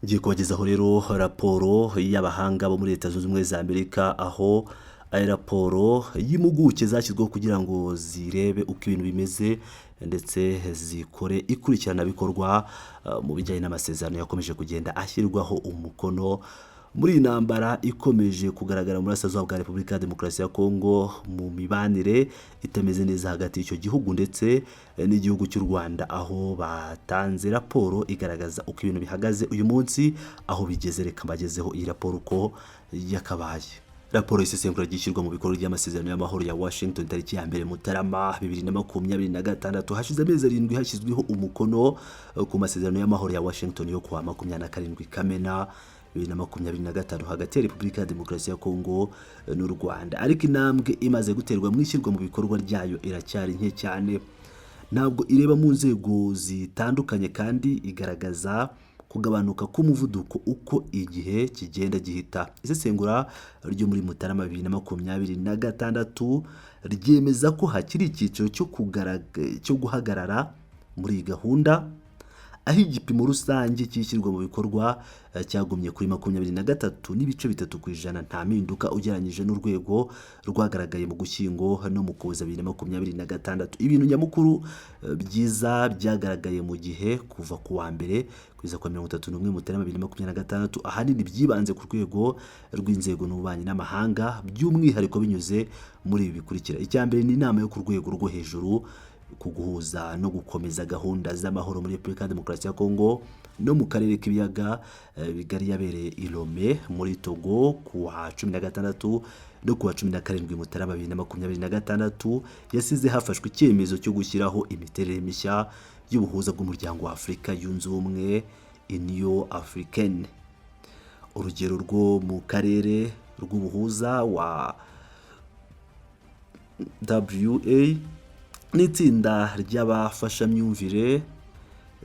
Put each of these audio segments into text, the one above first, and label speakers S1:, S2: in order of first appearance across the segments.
S1: Ngiye kubagezaho rero raporo y'abahanga bo muri Leta Zunze Ubumwe za Amerika, aho ari raporo y'impuguke zashyizweho kugira ngo zirebe uko ibintu bimeze ndetse zikore ikurikiranabikorwa mu bijyanye n'amasezerano yakomeje kugenda ashyirwaho umukono muri iyi ntambara ikomeje kugaragara mu burasirazuba bwa Repubulika ya Demokarasi ya Kongo, mu mibanire itameze neza hagati y'icyo gihugu ndetse n'igihugu cy'u Rwanda, aho batanze raporo igaragaza uko ibintu bihagaze uyu munsi, aho bigeze. Reka mbagezeho iyi raporo uko yakabaye. Raporo y'isesengura ryishyirwa mu bikorwa ry'amasezerano y'amahoro ya Washington, tariki ya 1 Mutarama 2026. Hashize amezi 7 hashyizweho umukono ku masezerano y'amahoro ya Washington yo kuwa 27 Kamena 2025 hagati ya Repubulika ya Demokarasi ya Kongo n'u Rwanda, ariko intambwe imaze guterwa mu ishyirwa mu bikorwa ryayo iracyari nke cyane. Ntabwo ireba mu nzego zitandukanye kandi igaragaza kugabanuka k'umuvuduko uko igihe kigenda gihita. Isesengura ryo muri Mutarama 2026 ryemeza ko hakiri icyiciro cyo guhagarara muri iyi gahunda, aho igipimo rusange cy'ishyirwa mu bikorwa cyagumye kuri 23.3%, nta mpinduka ugereranyije n'urwego rwagaragaye mu Gushyingo no mu Kuboza 2026. Ibintu nyamukuru byiza byagaragaye mu gihe kuva ku wa 1 kugeza ku wa 31 Mutarama 2026 ahanini byibanze ku rwego rw'inzego n'ububanyi n'amahanga, by'umwihariko binyuze muri ibi bikurikira: Icya mbere ni inama yo ku rwego rwo hejuru ku guhuza no gukomeza gahunda z'amahoro muri Repubulika ya Demokarasi ya Kongo no mu karere k'ibiyaga bigari, yabereye i Lomé muri Togo ku wa 16 no ku wa 17 Mutarama 2026, yasize hafashwe icyemezo cyo gushyiraho imiterere mishya y'ubuhuza bw'Umuryango wa Afurika Yunze Ubumwe, Union Africaine. Urugero rwo mu karere rw'ubuhuza wa WA n'itsinda ry'abafashamyumvire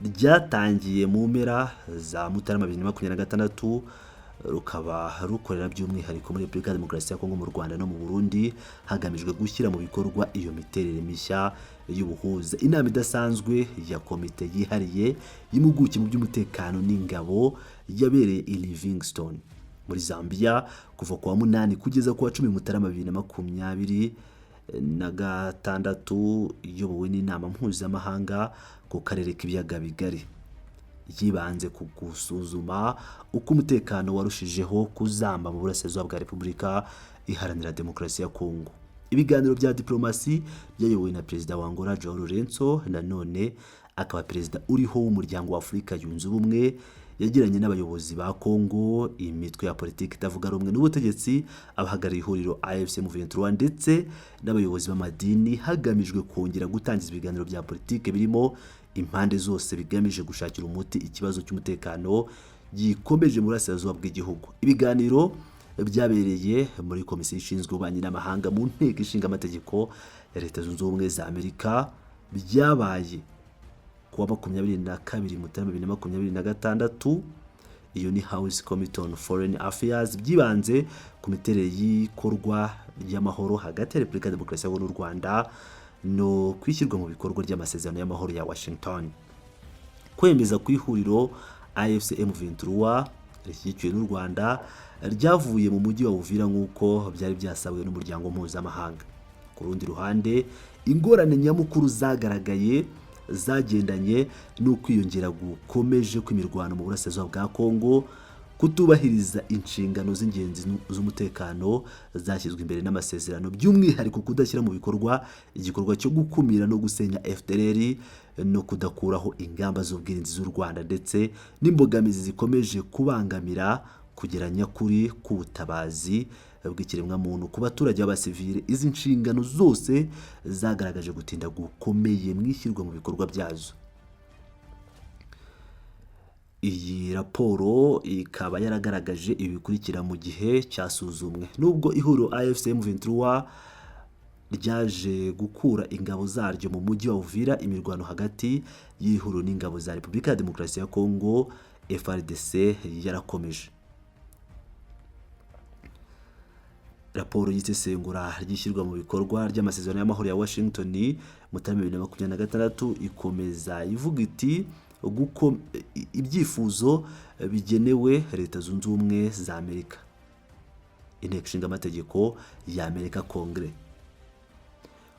S1: ryatangiye mu mpera za Mutarama 2026, rukaba rukorera by'umwihariko muri Repubulika ya Demokarasi ya Kongo, mu Rwanda no mu Burundi, hagamijwe gushyira mu bikorwa iyo miterere mishya y'ubuhuza. Inama idasanzwe ya komite yihariye y'impuguke mu by'umutekano n'ingabo yabereye i Livingstone muri Zambia kuva ku wa 8 kugeza ku wa 10 Mutarama 2026, iyobowe n'inama mpuzamahanga ku karere k'ibiyaga bigari, yibanze ku gusuzuma uko umutekano warushijeho kuzamba mu burasirazuba bwa Repubulika Iharanira Demokarasi ya Kongo. Ibiganiro bya diplomasi byayobowe na Perezida wa Angola João Lourenço, nanone akaba perezida uriho w'Umuryango wa Afurika Yunze Ubumwe, yagiranye n'abayobozi ba Kongo, imitwe ya politiki itavuga rumwe n'ubutegetsi, abahagarariye ihuriro AFC M23 ndetse n'abayobozi b'amadini, hagamijwe kongera gutangiza ibiganiro bya politiki birimo impande zose bigamije gushakira umuti ikibazo cy'umutekano gikomeje mu burasirazuba bw'igihugu. Ibiganiro byabereye muri komisiyo ishinzwe ububanyi n'amahanga mu Nteko Ishinga Amategeko ya Leta Zunze Ubumwe za Amerika byabaye ku wa 22 Mutarama 2026, iyo ni House Committee on Foreign Affairs, byibanze ku miterere y'ikorwa ry'amahoro hagati ya Repubulika ya Demokarasi ya Kongo n'u Rwanda no kwishyirwa mu bikorwa ry'amasezerano y'amahoro ya Washington. Kwemeza ku ihuriro AFC M23 rishyigikiwe n'u Rwanda ryavuye mu mujyi wa Uvira nk'uko byari byasabwe n'umuryango mpuzamahanga. Ku rundi ruhande, ingorane nyamukuru zagaragaye zagendanye n'ukwiyongera gukomeje kw'imirwano mu burasirazuba bwa Kongo, kutubahiriza inshingano z'ingenzi z'umutekano zashyizwe imbere n'amasezerano, by'umwihariko kudashyira mu bikorwa igikorwa cyo gukumira no gusenya FDLR no kudakuraho ingamba z'ubwirinzi z'u Rwanda, ndetse n'imbogamizi zikomeje kubangamira kugera nyakuri k'ubutabazi bw'ikiremwamuntu ku baturage b'abasivile. Izi nshingano zose zagaragaje gutinda gukomeye mu ishyirwa mu bikorwa byazo. Iyi raporo ikaba yaragaragaje ibi bikurikira mu gihe cyasuzumwe: nubwo ihuriro AFC M23 ryaje gukura ingabo zaryo mu mujyi wa Uvira, imirwano hagati y'ihuriro n'ingabo za Repubulika ya Demokarasi ya Kongo FARDC yarakomeje. Raporo y'isesengura ry'ishyirwa mu bikorwa ry'amasezerano y'amahoro ya Washington, Mutarama 2026, ikomeza ivuga iti: Ibyifuzo bigenewe Leta Zunze Ubumwe za Amerika, Inteko Ishinga Amategeko ya Amerika, Kongere: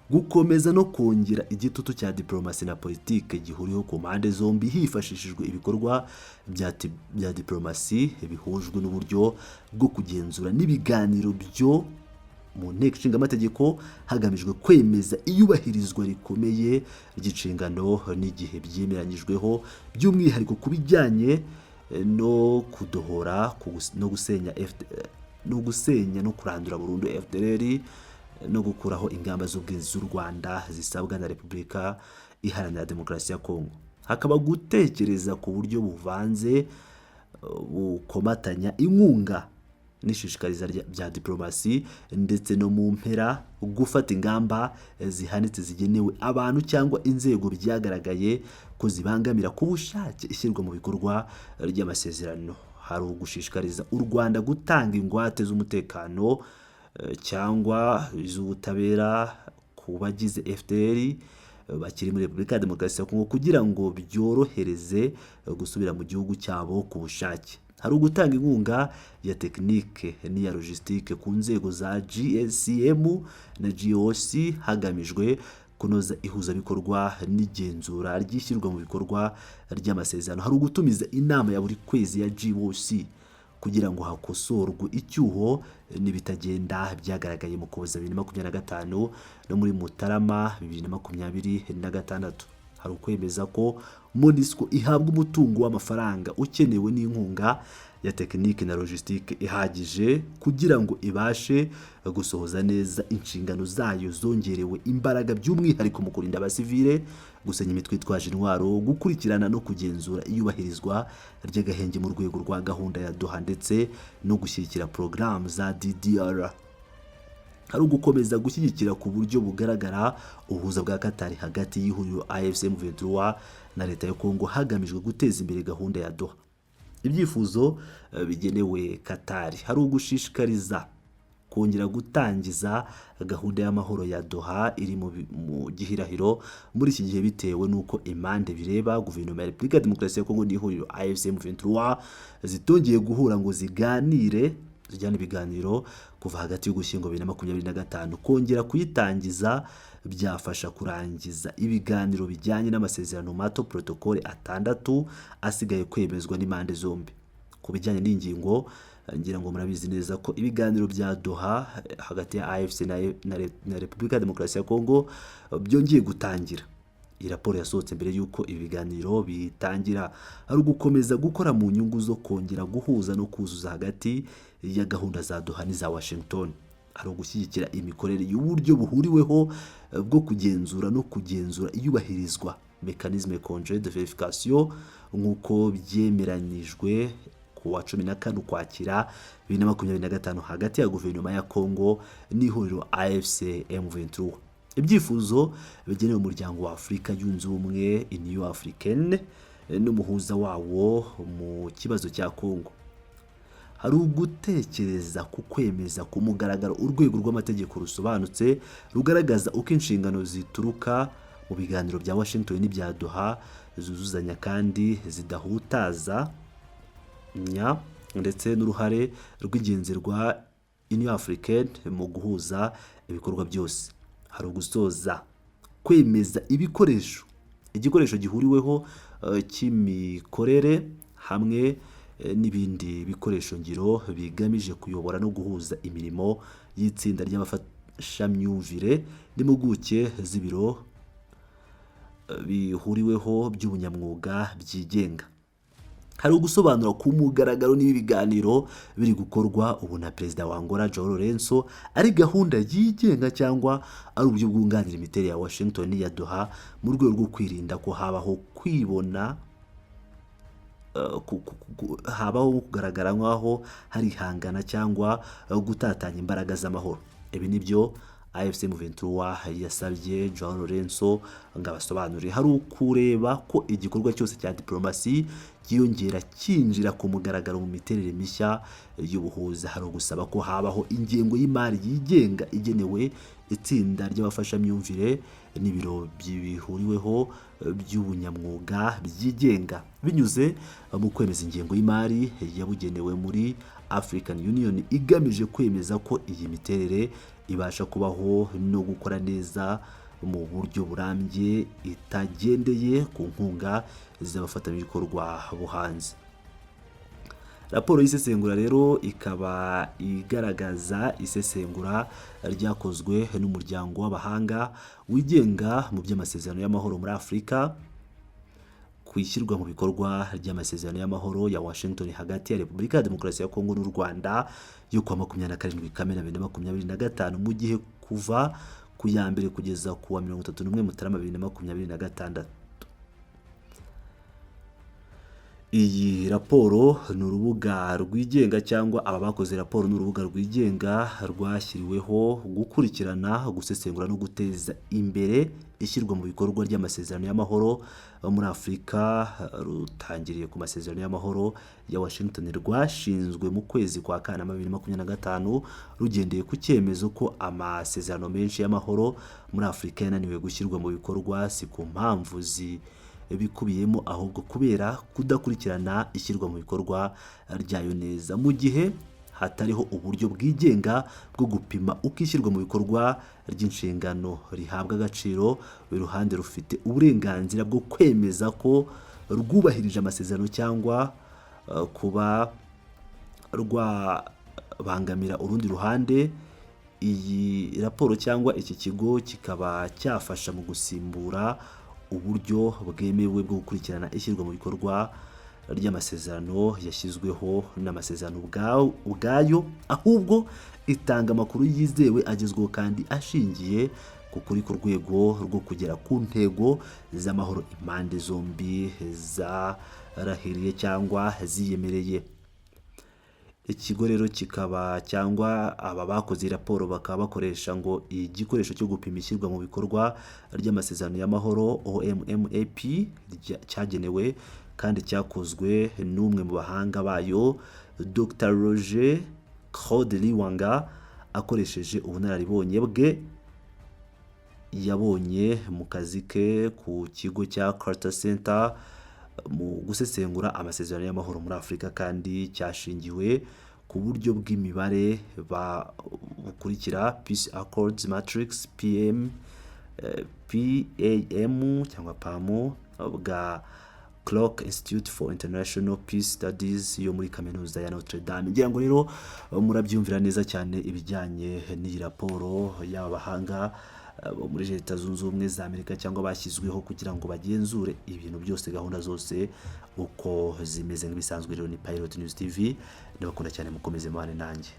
S1: gukomeza no kongera igitutu cya diporomasi na politike gihuriweho ku mpande zombi hifashishijwe ibikorwa bya diporomasi bihujwe n'uburyo bwo kugenzura n'ibiganiro byo mu Nteko Ishinga Amategeko, hagamijwe kwemeza iyubahirizwa rikomeye ry'inshingano n'igihe byemeranyijweho, by'umwihariko ku bijyanye no kudohora no gusenya no kurandura burundu FDLR no gukuraho ingamba z'ubwirinzi z'u Rwanda zisabwa na Repubulika Iharanira Demokarasi ya Kongo. Hakaba gutekereza ku buryo buvanze bukomatanya inkunga n'ishishikariza bya diporomasi, ndetse no mu mpera gufata ingamba zihanitse zigenewe abantu cyangwa inzego byagaragaye ko zibangamira ku bushake ishyirwa mu bikorwa ry'amasezerano. Hari ugushishikariza u Rwanda gutanga ingwate z'umutekano cyangwa iz'ubutabera ku bagize FDLR bakiri muri Repubulika ya Demokarasi ya Kongo kugira ngo byorohereze gusubira mu gihugu cyabo ku bushake. Hari ugutanga inkunga ya tekinike n'iya logisitike ku nzego za GSCM na GOC hagamijwe kunoza ihuzabikorwa n'igenzura ry'ishyirwa mu bikorwa ry'amasezerano. Hari ugutumiza inama ya buri kwezi ya GOC kugira ngo hakosorwe icyuho n'ibitagenda byagaragaye mu Kuboza 2025 no muri Mutarama 2026. Hari ukwemeza ko MONUSCO ihabwa umutungo w'amafaranga ukenewe n'inkunga ya tekinike na logisitike ihagije kugira ngo ibashe gusohoza neza inshingano zayo zongerewe imbaraga, by'umwihariko mu kurinda abasivile, gusenya imitwe itwaje intwaro, gukurikirana no kugenzura iyubahirizwa ry'agahenge mu rwego rwa gahunda ya Doha, ndetse no gushyigikira porogaramu za DDR. Hari ugukomeza gushyigikira ku buryo bugaragara ubuhuza bwa Katari hagati y'ihuriro AFC M23 na Leta ya Kongo hagamijwe guteza imbere gahunda ya Doha. Ibyifuzo bigenewe Katari: hari ugushishikariza kongera gutangiza gahunda y'amahoro ya Doha iri mu gihirahiro muri iki gihe bitewe n'uko impande bireba, Guverinoma ya Repubulika ya Demokarasi ya Kongo n'ihuriro AFC M23, zitongeye guhura ngo ziganire, zijyana ibiganiro kuva hagati y'Ugushyingo 2025. Kongera kuyitangiza byafasha kurangiza ibiganiro bijyanye n'amasezerano mato, protocole atandatu asigaye kwemezwa n'impande zombi. Ku bijyanye n'ingingo, ngira ngo murabizi neza ko ibiganiro bya Doha hagati ya AFC na Repubulika ya Demokarasi ya Kongo byongeye gutangira. Iyi raporo yasohotse mbere y'uko ibi biganiro bitangira. Hari ugukomeza gukora mu nyungu zo kongera guhuza no kuzuza hagati ya gahunda za Doha n'iza Washington. Hari ugushyigikira imikorere y'uburyo buhuriweho bwo kugenzura no kugenzura iyubahirizwa, mécanisme conjoint de vérification, nk'uko byemeranyijwe ku wa 14 Ukwakira 2025 hagati ya Guverinoma ya Kongo n'ihuriro AFC M23. Ibyifuzo bigenewe Umuryango wa Afurika Yunze Ubumwe, Union Africaine, n'umuhuza wawo mu kibazo cya Kongo: hari ugutekereza ku kwemeza ku mugaragaro urwego rw'amategeko rusobanutse rugaragaza uko inshingano zituruka mu biganiro bya Washington n'ibya Doha zuzuzanya kandi zidahutaza nya, ndetse n'uruhare rw'ingenzi rwa Union Africaine mu guhuza ibikorwa byose. Hari ugusoza kwemeza igikoresho gihuriweho cy'imikorere hamwe n'ibindi bikoresho ngiro bigamije kuyobora no guhuza imirimo y'itsinda ry'abafashamyumvire n'impuguke z'ibiro bihuriweho by'ubunyamwuga byigenga. Hari ugusobanura ku mugaragaro niba ibiganiro biri gukorwa ubu na Perezida wa Angola João Lourenço ari gahunda yigenga cyangwa ari uburyo bwunganira imiterere ya Washington n'iya Doha, mu rwego rwo kwirinda ko habaho kwibona habaho kugaragara nk'aho hari ihangana cyangwa gutatanya imbaraga z'amahoro. Ibi ni byo AFC M23 yasabye João Lourenço ngo abasobanurire. Hari ukureba ko igikorwa cyose cya diplomasi cyiyongera cyinjira ku mugaragaro mu miterere mishya y'ubuhuza. Hari ugusaba ko habaho ingengo y'imari yigenga igenewe itsinda ry'abafashamyumvire n'ibiro bihuriweho by'ubunyamwuga byigenga, binyuze mu kwemeza ingengo y'imari yabugenewe muri African Union, igamije kwemeza ko iyi miterere ibasha kubaho no gukora neza mu buryo burambye, itagendeye ku nkunga z'abafatanyabikorwa bo hanze. Raporo y'isesengura rero ikaba igaragaza isesengura ryakozwe n'umuryango w'abahanga wigenga mu by'amasezerano y'amahoro muri Afurika ku ishyirwa mu bikorwa ry'amasezerano y'amahoro ya Washington hagati ya Repubulika ya Demokarasi ya Kongo n'u Rwanda yo kuwa 27 Kamena 2025, mu gihe kuva ku ya 1 kugeza ku wa 31 Mutarama 2026. Iyi raporo ni urubuga rwigenga, cyangwa aba bakoze raporo ni urubuga rwigenga rwashyiriweho gukurikirana, gusesengura no guteza imbere ishyirwa mu bikorwa ry'amasezerano y'amahoro muri Afurika, rutangiriye ku masezerano y'amahoro ya Washington. Rwashinzwe mu kwezi kwa Kanama 2025, rugendeye ku cyemezo ko amasezerano menshi y'amahoro muri Afurika yananiwe gushyirwa mu bikorwa, si ku mpamvu bikubiyemo, ahubwo kubera kudakurikirana ishyirwa mu bikorwa ryayo neza. Mu gihe hatariho uburyo bwigenga bwo gupima uko ishyirwa mu bikorwa ry'inshingano rihabwa agaciro, buri ruhande rufite uburenganzira bwo kwemeza ko rwubahirije amasezerano cyangwa kuba rwabangamira urundi ruhande. Iyi raporo cyangwa iki kigo kikaba cyafasha mu gusimbura uburyo bwemewe bwo gukurikirana ishyirwa mu bikorwa ry'amasezerano yashyizweho n'amasezerano ubwayo, ahubwo itanga amakuru yizewe, agezweho kandi ashingiye ku kuri ku rwego rwo kugera ku ntego z'amahoro impande zombi zarahiriye cyangwa ziyemereye. Ikigo rero kikaba, cyangwa aba bakoze iyi raporo bakaba bakoresha ngo igikoresho cyo gupima ishyirwa mu bikorwa ry'amasezerano y'amahoro OMMAP, cyagenewe kandi cyakozwe n'umwe mu bahanga bayo, Dr Roger Claude Liwanga, akoresheje ubunararibonye bwe yabonye mu kazi ke ku kigo cya Carter Center mu gusesengura amasezerano y'amahoro muri Afurika, kandi cyashingiwe ku buryo bw'imibare bukurikira: Peace Accords Matrix PM, PAM cyangwa PAM, bwa Kroc Institute for International Peace Studies yo muri kaminuza ya Notre Dame. Ngira ngo rero murabyumvira neza cyane ibijyanye n'iyi raporo y'aba bahanga bo muri Leta Zunze Ubumwe za Amerika, cyangwa bashyizweho kugira ngo bagenzure ibintu byose, gahunda zose uko zimeze. Nk'ibisanzwe rero ni Pilot News TV, ndabakunda cyane, mukomeze mubane nanjye.